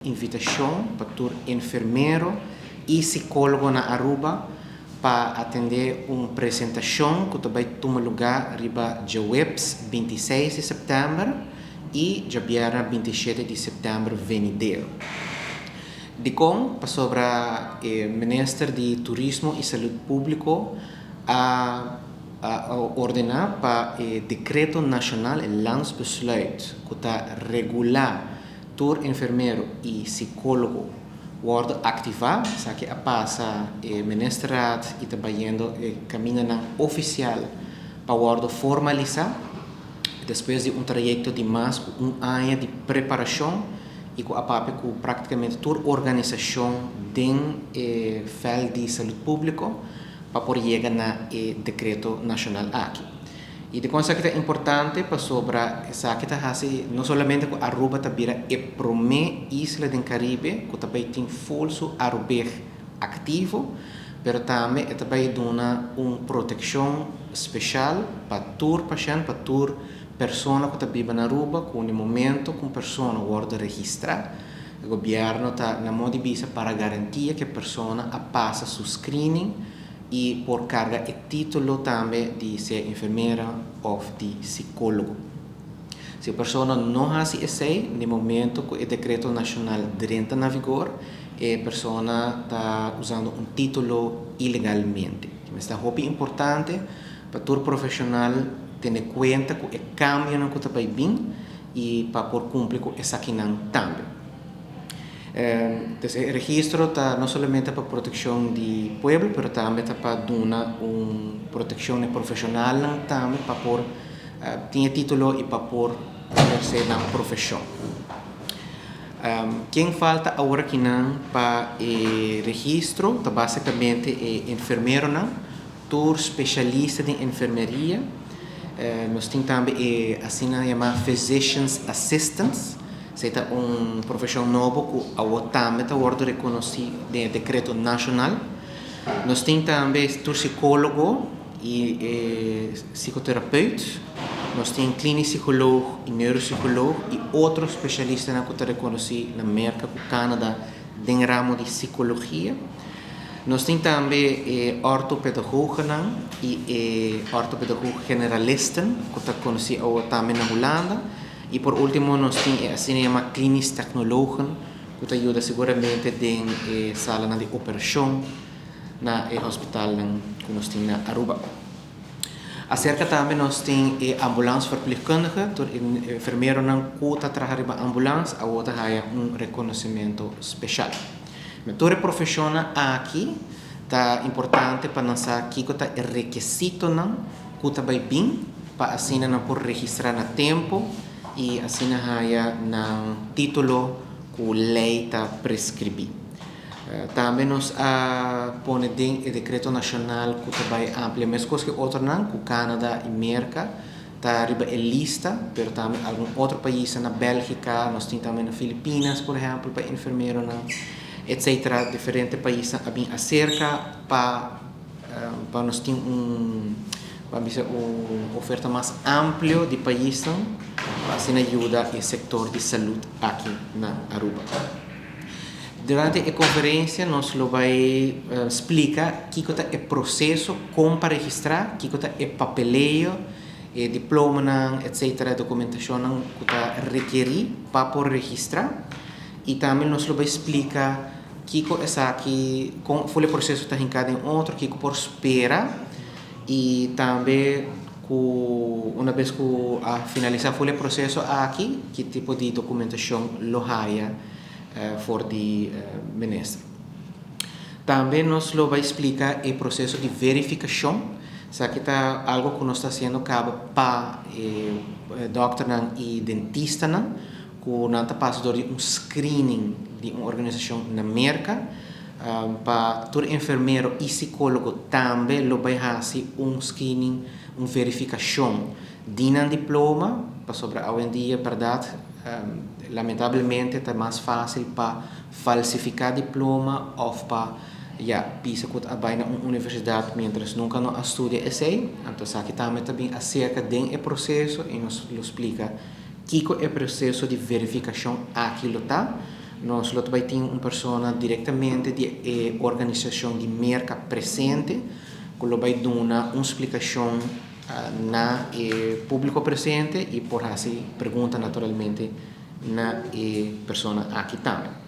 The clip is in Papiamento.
Invitacion pa tur enfermero y psicologo na Aruba pa atende un presentacion cu ta bay tuma lugar riba diahuebs 26 di september y diabierna 27 di september venidero. Dicon? Pasobra e Minister di Turismo y Salud Publico a ordena pa e Decreto Nacional, e Landsbesluit, cu ta regula tur enfermero y psicologo wordo activa. Esaki a pasa e Ministerraad y ta bayendo e camindanan oficial pa wordo formalisa despues di un trayecto di mas cu un aña di preparacion y cu a papia cu practicamente tur organisacion den e veld di salud publico pa por yega na e Decreto Nacional aki. Y dicon esaki ta importante? Pasobra esaki ta haci no solamente cu Aruba ta bira e prome isla den Caribe cu ta bay tin full su Arubig activo, pero tambe e ta bay duna un proteccion special pa tur pashent, pa tur persona cu ta biba na Aruba, cu na momento cu un persona wordo registra, e gobierno ta na modo di bisa para garantia cu e persona a pasa su screening y por carga e titulo tambe di sea enfermera of di psicologo. Si e persona no haci esey, na momento cu e Decreto Nacional drenta na vigor, e persona ta usando un titulo ilegalmente. Ta hopi importante pa tur profesional tene cuenta cu e cambionan cu ta bay bin y pa por cumpli cu esakinan tambe. Entonces, e registro ta no solamente pa proteccion di pueblo, pero tambe ta pa duna un proteccion profesional tambe pa por tin titulo y pa por eherce nan profesion. Ken falta awor akinan pa e registro ta basicamente e enfermeronan, tur specialista di enfermeria. Nos tin tambe e asina yama physician's assistants. Esey ta un profesion nobo cu awor tambe ta wordo reconoci den Decreto Nacional. Nos tin tambe tur psicologo y psicotherapeut. Nos tin klinisch psycholoog y neuropsycholoog y otro specialistanan cu ta reconoci na Merca cu Canada den ramo di psicologia. Nos tin tambe orthopedagogennan y orthopedagoog generalisten cu ta conoci awor tambe na Hulanda. Y por ultimo nos tin e asina yama klinisch technologen cu ta yuda seguramente den e salanan di operacion na e hospitalnan cu nos tin na Aruba. Acerca tambe nos tin e ambulanceverpleegkundige, tur enfermeronan cu ta traha riba ambulance awor ta haya un reconocimento special. Met tur e profesionnan aki ta importante pa nan sa kico ta e requisitonan cu ta bay bin pa asina nan por registra na tempo y asina haya nan titulo cu ley ta prescribi. Tambe nos a pone den e Decreto Nacional cu ta bay amplia mescos cu otronan, cu Canada y Merca ta riba e lista, pero tambe algun otro pais na Belgica, nos tin tambe na Filipinas, por ehempel, pa enfermeronan, etc. Diferente pais a bin acerca pa nos tin un, ban bisa, un oferta mas amplio di paisnan pa asina yuda e sector di salud aki na Aruba. Durante e conferencia nos lo bay splica kico ta e proceso con pa registra, kico ta e papeleo, e diplomanan, etc., documentacionnan cu ta rekeri pa por registra. Y tambe nos lo bay splica kico esaki, con full e proceso ta hinca den otro, kico por spera y tambe cu una bes cu a finalisa full e proceso aki, ki tipo di documentacion lo haya for di minister. Tambe nos lo bay splica e proceso di verificacion. Esaki ta algo cu nos ta haciendo caba pa e dokternan y dentistanan cu nan ta pasa door di un screening di un organisacion na Merca. Pa tur enfermero y psicologo tambe lo bay haci un screening, un verificacion di nan diploma, pasobra awendia, berdad, lamentablemente ta mas facil pa falsifica diploma of pa, ja, bisa cu a bay na un universidad mientras nunca no a studia esey. Anto esaki tambe ta bin acerca den e proceso y nos lo splica kico e proceso di verificacion aki lo ta. Nos lo bay tin un persona directamente di e organisacion di Merca presente, cu lo bay duna un splicacion na e publico presente y por haci pregunta naturalmente na e persona aki tambe.